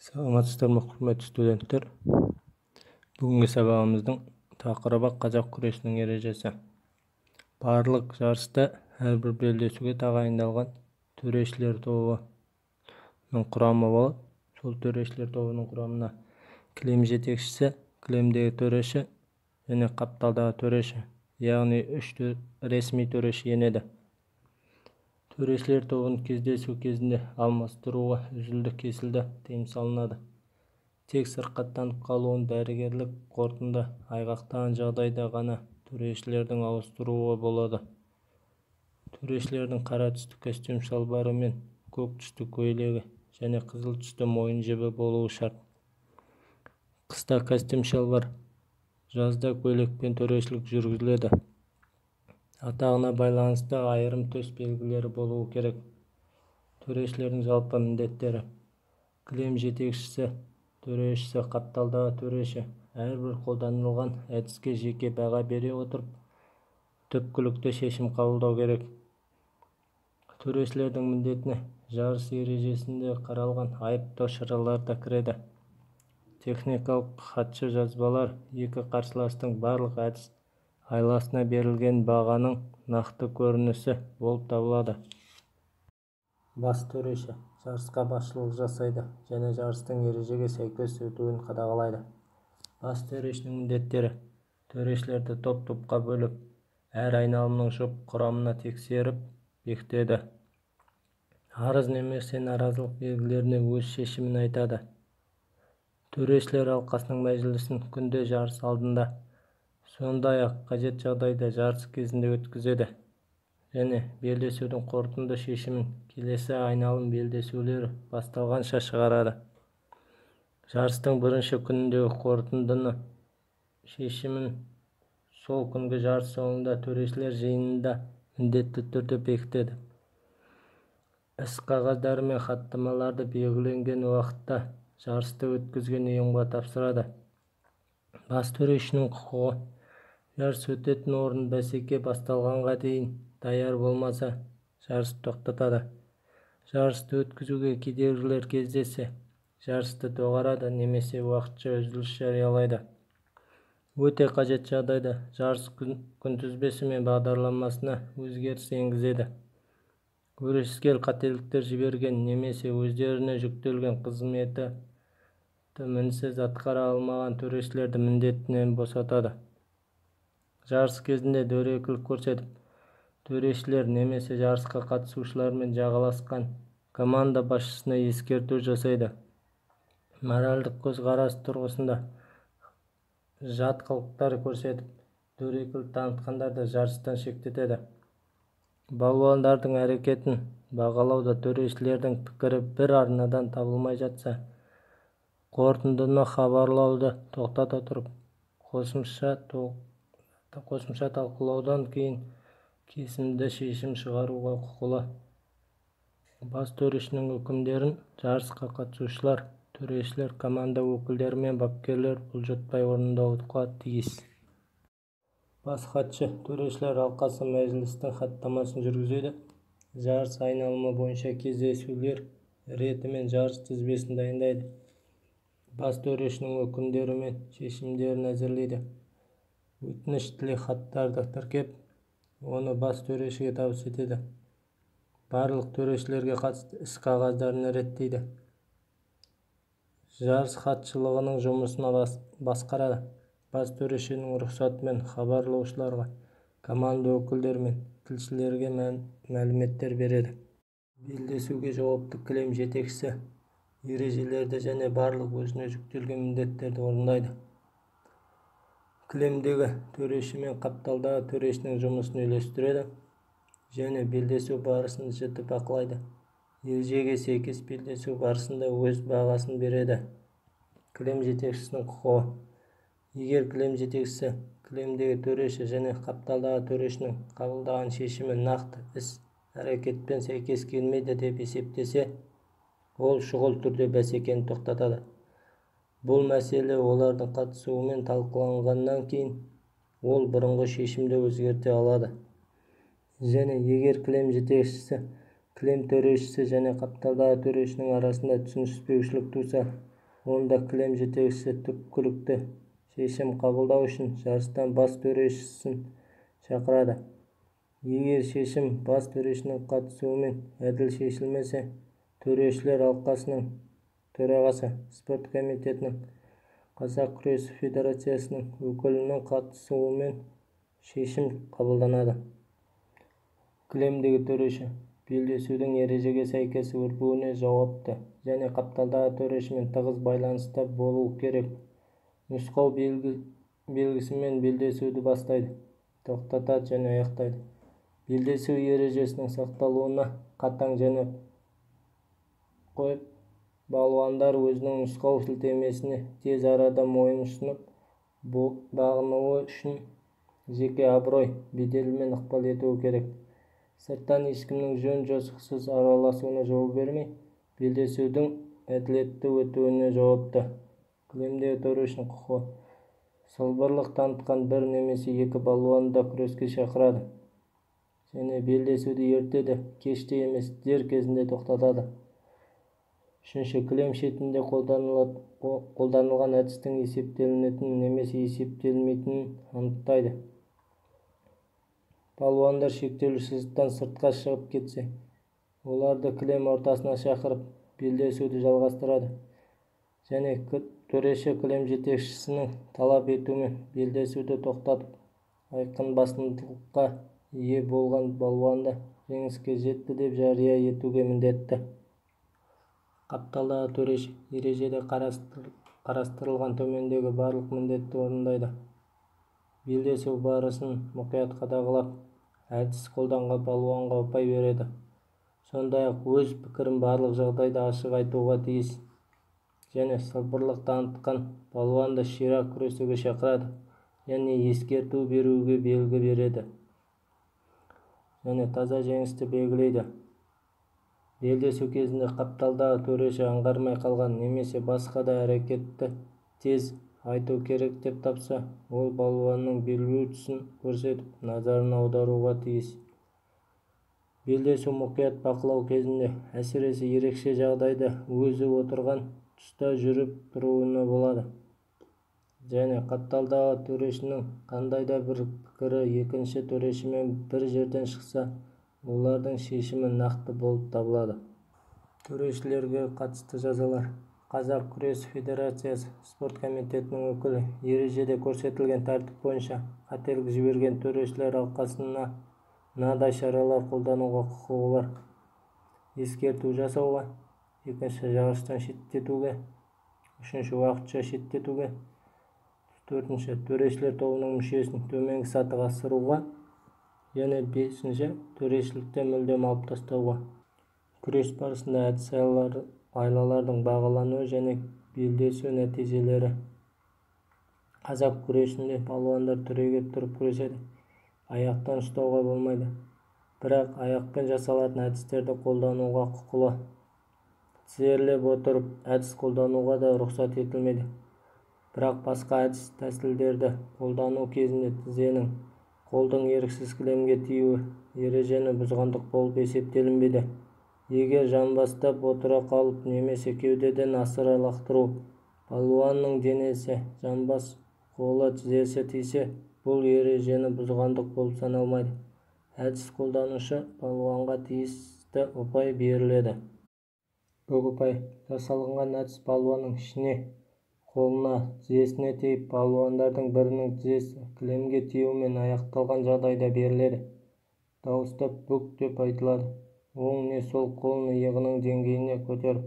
Саламатсыздар ма, құрметті студенттер! Бүгінгі сабағымыздың тақырыбы: қазақ күресінің ережесі. Барлық жарыста әрбір белдесуге тағайындалған төрешілер тобының құрамы болады. Сол төрешілер тобының құрамына кілем жетекшісі, кілемдегі төреші және қапталдағы төреші, яғни үш ресми төреші енеді. Төрешілер тобын кездесу кезінде алмастыруға үзілді-кесілді тыйым салынады. Тек сырқаттанып қалуын дәрігерлік қорытынды айғақтаған жағдайда ғана төрешілерді ауыстыруға болады. Төрешілердің қара түсті костюм-шалбары мен көк түсті көйлегі және қызыл түсті мойын жібі болуы шарт. Қыста костюм-шалбар, жазда көйлекпен төрешілік жүргізіледі. Атағына байланысты айырым төс белгілері болуы керек. Төрешілердің жалпы міндеттері: кілем жетекшісі, төрешісі, қапталдағы төреші әрбір қолданылған әдіске жеке баға бере отырып, түпкілікті шешім қабылдау керек. Төрешілердің міндетіне жарыс ережесінде қаралған айыптау шаралары да кіреді. Техникалық хатшы жазбалар екі қарсыластың барлық әдіс айласына берілген бағаның нақты көрінісі болып табылады. Бас төреші жарысқа басшылық жасайды және жарыстың ережеге сәйкес өтуін қадағалайды. Бас төрешінің міндеттері: төрешілерді топ-топқа бөліп, әр айналымның жұп құрамын тексеріп, бекітеді. Арыз немесе наразылық белгілеріне өз шешімін айтады. Төрешілер алқасының мәжілісін күнде жарыс алдында, сондай-ақ қажет жағдайда жарыс кезінде өткізеді және белдесудің қорытынды шешімін келесі айналым белдесулері басталғанша шығарады. Жарыстың бірінші күніндегі қорытынды шешімін сол күнгі жарыс соңында төрешілер жиынында міндетті түрде бекітеді. Іс қағаздары мен хаттамаларды белгіленген уақытта жарысты өткізген ұйымға тапсырады. Бас төрешінің құқығы: жарыс өтетін орын бәсеке басталғанға дейін даяр болмаса, жарысты тоқтатады. Жарысты өткізуге кедергілер кездессе, жарысты доғарады немесе уақытша үзіліс жариялайды. Өте қажет жағдайда жарыс күнтізбесі мен бағдарламасына өзгеріс енгізеді. Өрескел қателіктер жіберген немесе өздеріне жүктелген қызметті мінсіз атқара алмаған төрешілерді міндетінен босатады. Жарыс кезінде дөрекілік көрсетіп, төрешілер немесе жарысқа қатысушылармен жағаласқан команда басшысына ескерту жасайды. Моральдық көзқарас тұрғысында жат қылықтар көрсетіп, дөрекілік танытқандарды жарыстан шеттетеді. Балуандардың әрекетін бағалауда төрешілердің пікірі бір арнадан табылмай жатса, қорытындыны хабарлауды тоқтата тұрып, қосымша талқылаудан кейін кесімді шешім шығаруға құқылы. Бас төрешінің үкімдерін жарысқа қатысушылар, төрешілер, команда өкілдері мен бапкерлер бұлжытпай орындауға тиіс. Бас хатшы төрешілер алқасы мәжілісінің хаттамасын жүргізеді. Жарыс айналымы бойынша кездесулер реті мен жарыс тізбесін дайындайды. Бас төрешінің үкімдері мен шешімдерін әзірлейді. Өтініш, тілекхаттарды тіркеп, оны бас төрешіге табыс етеді. Барлық төрешілерге қатысты іс қағаздарын реттейді. Жарыс хатшылығының жұмысын басқарады. Бас төрешінің рұқсатымен хабарлаушыларға, команда өкілдері мен тілшілерге мәліметтер береді. Белдесуге жауапты кілем жетекшісі ережелерді және барлық өзіне жүктелген міндеттерді орындайды. Кілемдегі төреші мен қапталдағы төрешінің жұмысын үйлестіреді және белдесу барысын жіті бақылайды. Ережеге сәйкес белдесу барысында өз бағасын береді. Кілем жетекшісінің құқығы: егер кілем жетекшісі кілемдегі төреші және қапталдағы төрешінің қабылдаған шешімі нақты іс-әрекетпен сәйкес келмейді деп есептесе, ол шұғыл түрде бәсекені тоқтатады. Бұл мәселе олардың қатысуымен талқыланғаннан кейін ол бұрынғы шешімді өзгерте алады. Және егер кілем жетекшісі, кілем төрешісі және қапталдағы төрешінің арасында түсініспеушілік туса, Онда кілем жетекшісі түпкілікті шешім қабылдау үшін жарыстан бас төрешісін шақырады. Егер шешім бас төрешінің қатысуымен әділ шешілмесе, төрешілер алқасының төрағасы, спорт комитетінің, қазақ күресі федерациясының өкілінің қатысуымен шешім қабылданады. Кілемдегі төреші белдесудің ережеге сәйкес өрбуіне жауапты және қапталдағы төрешімен тығыз байланыста болуы керек. Нұсқау белгісімен белдесуді бастайды, тоқтатады және аяқтайды. Белдесу ережесінің сақталуына қатаң және қойып, балуандар өзінің нұсқау сілтемесіне тез арада мойын ұсынып, бағынуы үшін жеке абырой, беделімен ықпал етуі керек. Сырттан ешкімнің жөн-жосықсыз араласуына жол бермей, белдесудің әділетті өтуіне жауапты. Кілемдегі төрешінің құқығы: сылбырлық танытқан бір немесе екі балуанды да күреске шақырады және белдесуді ерте де, кеш те емес, дер кезінде тоқтатады. Үшінші, кілем шетінде қолданылған әдістің есептелінетінін немесе есептелмейтінін анықтайды. Балуандар шектеулі сызықтан сыртқа шығып кетсе, оларды кілем ортасына шақырып, белдесуді жалғастырады және төреші кілем жетекшісінің талап етуімен белдесуді тоқтатып, айқын басымдылыққа ие болған балуанды жеңіске жетті деп жария етуге міндетті. Қапталдағы төреші ережеде қарастырылған төмендегі барлық міндетті орындайды. Белдесу барысын мұқият қадағалап, әдіс қолданған балуанға ұпай береді. Сондай-ақ өз пікірін барлық жағдайда ашық айтуға тиіс және сылбырлық танытқан балуанды ширақ күресуге шақырады және ескерту беруге белгі береді және таза жеңісті белгілейді. Белдесу кезінде қапталдағы төреші аңғармай қалған немесе басқа да әрекетті тез айту керек деп тапса, ол балуанның белбеу тұсын көрсетіп, назарын аударуға тиіс. Белдесу мұқият бақылау кезінде, әсіресе ерекше жағдайда өзі отырған тұста жүріп тұруына болады. Және қапталдағы төрешінің қандай да бір пікірі екінші төрешімен бір жерден шықса, олардың шешімі нақты болып табылады. Төрешілерге қатысты жазалар. Қазақ күресі федерациясы спорт комитетінің өкілі ережеде көрсетілген тәртіп бойынша қателік жіберген төрешілер алқасына мынадай шаралар қолдануға құқығы бар: ескерту жасауға, екінші, жарыстан шеттетуге, үшінші, уақытша шеттетуге, төртінші, төрешілер тобының мүшесін төменгі сатыға ысыруға және бесінші, төрешіліктен мүлдем алып тастауға. Күрес барысында әдіс айлалардың бағалануы және белдесу нәтижелері. Қазақ күресінде балуандар түрегеп тұрып күреседі. Аяқтан ұстауға болмайды. Бірақ аяқпен жасалатын әдістерді қолдануға құқылы. Тізерлеп отырып әдіс қолдануға да рұқсат етілмейді. Бірақ басқа әдіс тәсілдерді қолдану кезінде тізенің, қолдың еріксіз кілемге тиюі ережені бұзғандық болып есептелінбейді. Егер жамбастап отыра қалып немесе кеудеден асыра лақтыру, балуанның денесі, жамбас, қолы, тізесі тисе, бұл ережені бұзғандық болып саналмайды. Әдіс қолданушы балуанға тиісті ұпай беріледі. Бүк ұпай. Жасалынған әдіс балуанның ішіне, қолына, тізесіне тиіп, балуандардың бірінің тізесі кілемге тиюімен аяқталған жағдайда беріледі. Дауыстап бүк деп айтылады. Оң не сол қолын иығының деңгейіне көтеріп,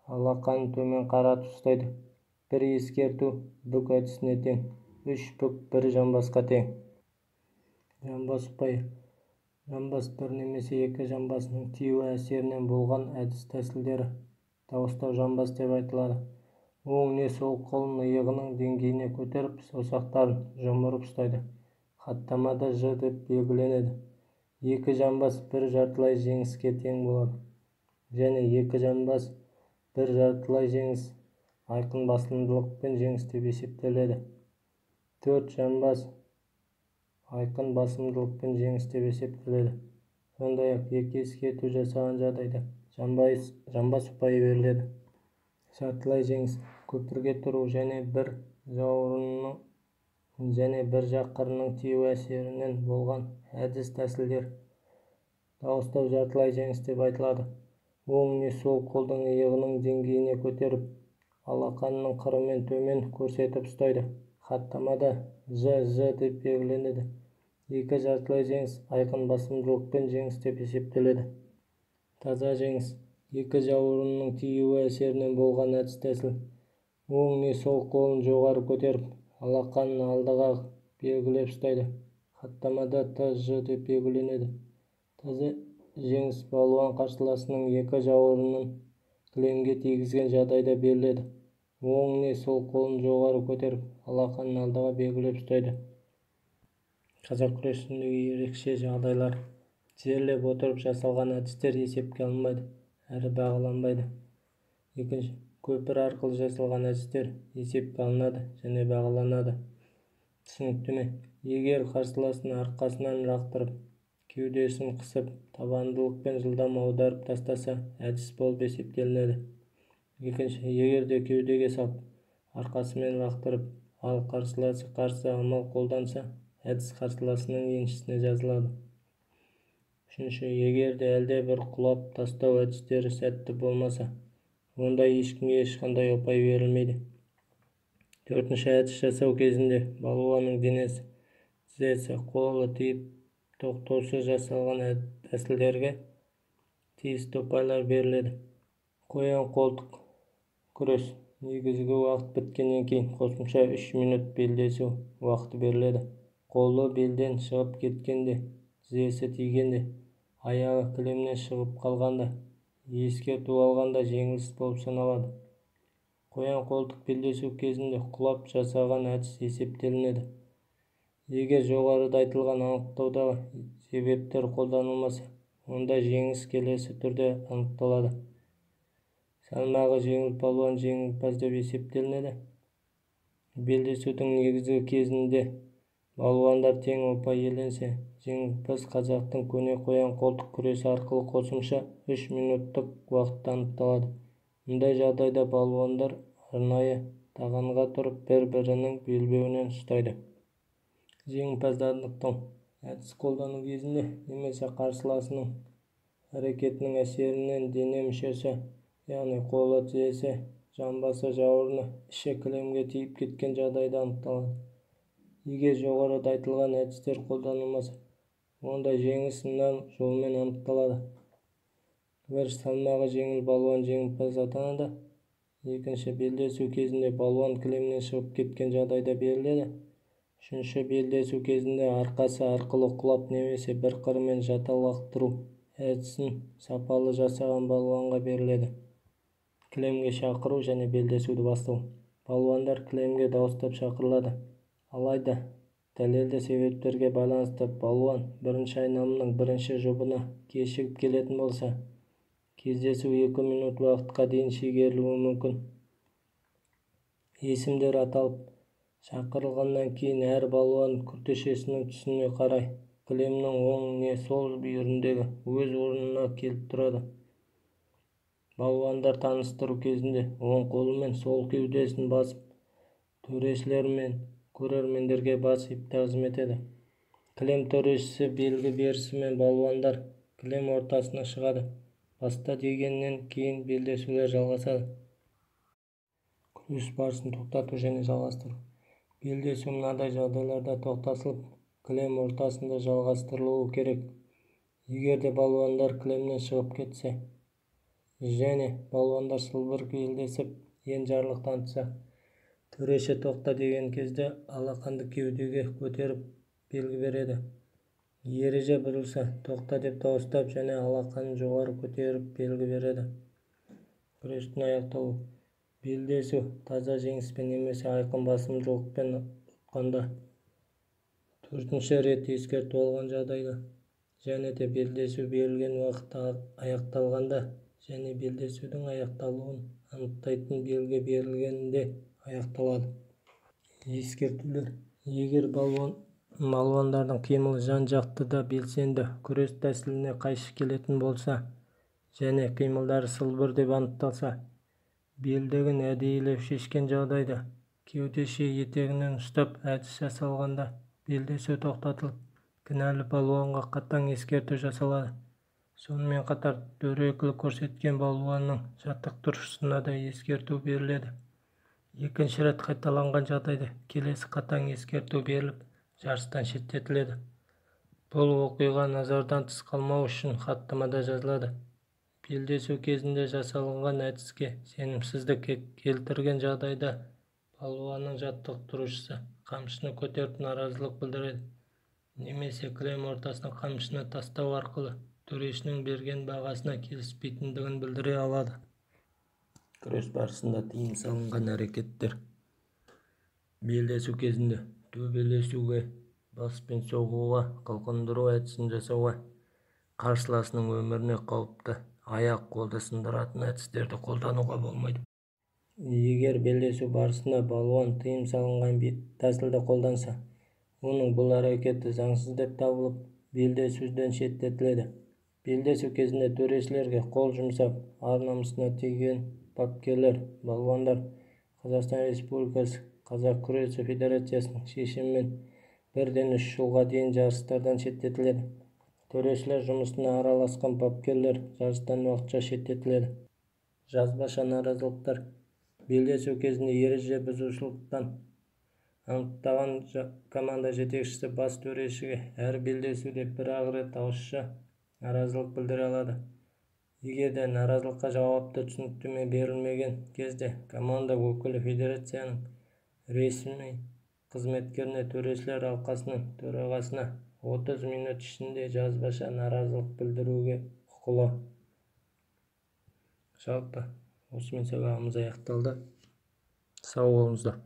алақанын төмен қаратып ұстайды. Бір ескерту бүк әдісіне тең. Үш бүк бір жамбасқа тең. Жамбас ұпайы. Жамбас бір немесе екі жамбасының тиюі әсерінен болған әдіс тәсілдері дауыстау жамбас деп айтылады. Оң не сол қолын иығының деңгейіне көтеріп, саусақтарын жұмырып ұстайды. Хаттамада Ж деп белгіленеді. Екі жамбас бір жартылай жеңіске тең болады. Және екі жамбас бір жартылай жеңіс айқын басымдылықпен жеңіс деп есептеледі. Төрт жамбас айқын басымдылықпен жеңіс деп есептеледі. Сондай-ақ екі ескерту жасаған жағдайда жамбас ұпайы беріледі. Жартылай жеңіс: көпірге тұру және бір жауырынның және бір жақ қырының тиюі әсерінен болған әдіс-тәсілдер. Дауыстап жартылай жеңіс деп айтылады. Оң не сол қолдың иығының деңгейіне көтеріп, алақанының қырымен төмен көрсетіп ұстайды. Хаттамада Ж.Ж деп белгіленеді. Екі жартылай жеңіс айқын басымдылықпен жеңіс деп есептеледі. Таза жеңіс: екі жауырынның тиюі әсерінен болған әдіс-тәсіл. Оң не сол қолын жоғары көтеріп, алақанын алдыға белгілеп ұстайды. Хаттамада Т.Ж деп белгіленеді. Таза жеңіс балуан қарсыласының екі жауырынын кілемге тигізген жағдайда беріледі. Оң не сол қолын жоғары көтеріп, алақанын алдыға белгілеп ұстайды. Қазақ күресіндегі ерекше жағдайлар. Тізерлеп отырып жасалған әдістер есепке алынбайды әрі бағаланбайды. Екінші, көпір арқылы жасалған әдістер есепке алынады және бағаланады. Түсініктеме: егер қарсыласын арқасынан лақтырып, кеудесін қысып, табандылықпен жылдам аударып тастаса, әдіс болып есептелінеді. Екінші, егер де кеудеге салып, арқасымен лақтырып, ал қарсыласы қарсы амал қолданса, әдіс қарсыласының еншісіне жазылады. Үшінші, егер де әлде бір құлап тастау әдістері сәтті болмаса, онда ешкімге ешқандай ұпай берілмейді. Төртінші, әдіс жасау кезінде балуанның денесі, тізесі, қолы тиіп тоқтаусыз жасалған тәсілдерге тиісті ұпайлар беріледі. Қоян-қолтық күрес. Негізгі уақыт біткеннен кейін қосымша 3 минут белдесу уақыты беріледі. Қолы белден шығып кеткенде, тізесі тигенде, аяғы кілемнен шығып қалғанда, ескерту алғанда жеңіліс болып саналады. Қоян-қолтық белдесу кезінде құлап жасаған әдіс есептелінеді. Егер жоғарыда айтылған анықтаудағы себептер қолданылмаса, онда жеңіс келесі түрде анықталады. Салмағы жеңіл палуан жеңімпаз деп есептелінеді. Белдесудің негізгі кезінде балуандар тең ұпай иеленсе, жеңімпаз қазақтың көне қоян-қолтық күресі арқылы қосымша 3 минуттық уақытта анықталады. Мұндай жағдайда балуандар арнайы тағанға тұрып, бір-бірінің белбеуінен ұстайды. Жеңімпазды анықтау. Әдіс қолдану кезінде немесе қарсыласының әрекетінің әсерінен дене мүшесі, яғни қолы, тізесі, жамбасы, жауырыны, іші кілемге тиіп кеткен жағдайда анықталады. Егер жоғарыда айтылған әдістер қолданылмаса, онда жеңіс мына жолмен анықталады. Бір, салмағы жеңіл балуан жеңімпаз атанады. Екінші, белдесу кезінде балуан кілемнен шығып кеткен жағдайда беріледі. Үшінші, белдесу кезінде арқасы арқылы құлап немесе бір қырымен жата лақтыру әдісін сапалы жасаған балуанға беріледі. Кілемге шақыру және белдесуді бастау. Балуандар кілемге дауыстап шақырылады. Алайда дәлелді себептерге байланысты балуан бірінші айналымның бірінші жұбына кешігіп келетін болса, кездесу 2 минут уақытқа дейін шегерілуі мүмкін. Есімдер аталып шақырылғаннан кейін әр балуан күртешесінің түсіне қарай кілемнің оң не сол бүйіріндегі өз орнына келіп тұрады. Балуандар таныстыру кезінде оң қолымен сол кеудесін басып, төрешілер мен көрермендерге бас иіп тағзым етеді. Кілем төрешісі белгі берісімен балуандар кілем ортасына шығады. Баста дегеннен кейін белдесулер жалғасады. Күрес барысын тоқтату және жалғастыру. Белдесу мынадай жағдайларда тоқтатылып, кілем ортасында жалғастырылуы керек. Егер де балуандар кілемнен шығып кетсе және балуандар сылбыр белдесіп, енжарлық танытса, төреші тоқта деген кезде алақанды кеудеге көтеріп белгі береді. Ереже бұзылса, тоқта деп дауыстап және алақанын жоғары көтеріп белгі береді. Күрестің аяқталуы. Белдесу таза жеңіспен немесе айқын басымдылықпен ұтқанда, төртінші рет ескерту алған жағдайда және де белдесу берілген уақыт аяқталғанда және белдесудің аяқталуын анықтайтын белгі берілгенде аяқталады. Ескертулер. Егер балуандардың қимылы жан-жақты да белсенді күрес тәсіліне қайшы келетін болса және қимылдары сылбыр деп анықталса, Белдігін әдейілеп шешкен жағдайда, кеудеше етегінен ұстап әдіс жасалғанда белдесу тоқтатылып, кінәлі балуанға қатаң ескерту жасалады. Сонымен қатар дөрекілік көрсеткен балуанның жаттықтырушысына да ескерту беріледі. Екінші рет қайталанған жағдайда келесі қатаң ескерту беріліп, жарыстан шеттетіледі. Бұл оқиға назардан тыс қалмау үшін хаттамада жазылады. Белдесу кезінде жасалынған әдіске сенімсіздік келтірген жағдайда балуанның жаттықтырушысы қамшыны көтеріп наразылық білдіреді немесе кілем ортасына қамшыны тастау арқылы төрешінің берген бағасына келіспейтіндігін білдіре алады. Күрес барысында тыйым салынған әрекеттер. Белдесу кезінде төбелесуге, баспен соғуға, қылқындыру әдісін жасауға, қарсыласының өміріне қауіпті, аяқ-қолды сындыратын әдістерді қолдануға болмайды. Егер белдесу барысында балуан тыйым салынған тәсілді қолданса, оның бұл әрекеті заңсыз деп табылып, белдесуден шеттетіледі. Белдесу кезінде төрешілерге қол жұмсап, ар-намысына тиген бапкерлер, балуандар Қазақстан Республикасы Қазақ күресі федерациясының шешімімен 1-ден 3 жылға дейін жарыстардан шеттетіледі. Төрешілер жұмысына араласқан бапкерлер жарыстан уақытша шеттетіледі. Жазбаша наразылықтар. Белдесу кезінде ереже бұзушылықтан анықтаған команда жетекшісі бас төрешіге әр белдесуде бір-ақ рет ауызша наразылық білдіре алады. Егер де наразылыққа жауапты түсініктеме берілмеген кезде команда өкілі федерацияның ресми қызметкеріне, төрешілер алқасының төрағасына 30 минут ішінде жазбаша наразылық білдіруге құқылы. Жалпы, осымен сабағымыз аяқталды. Сау болыңыздар.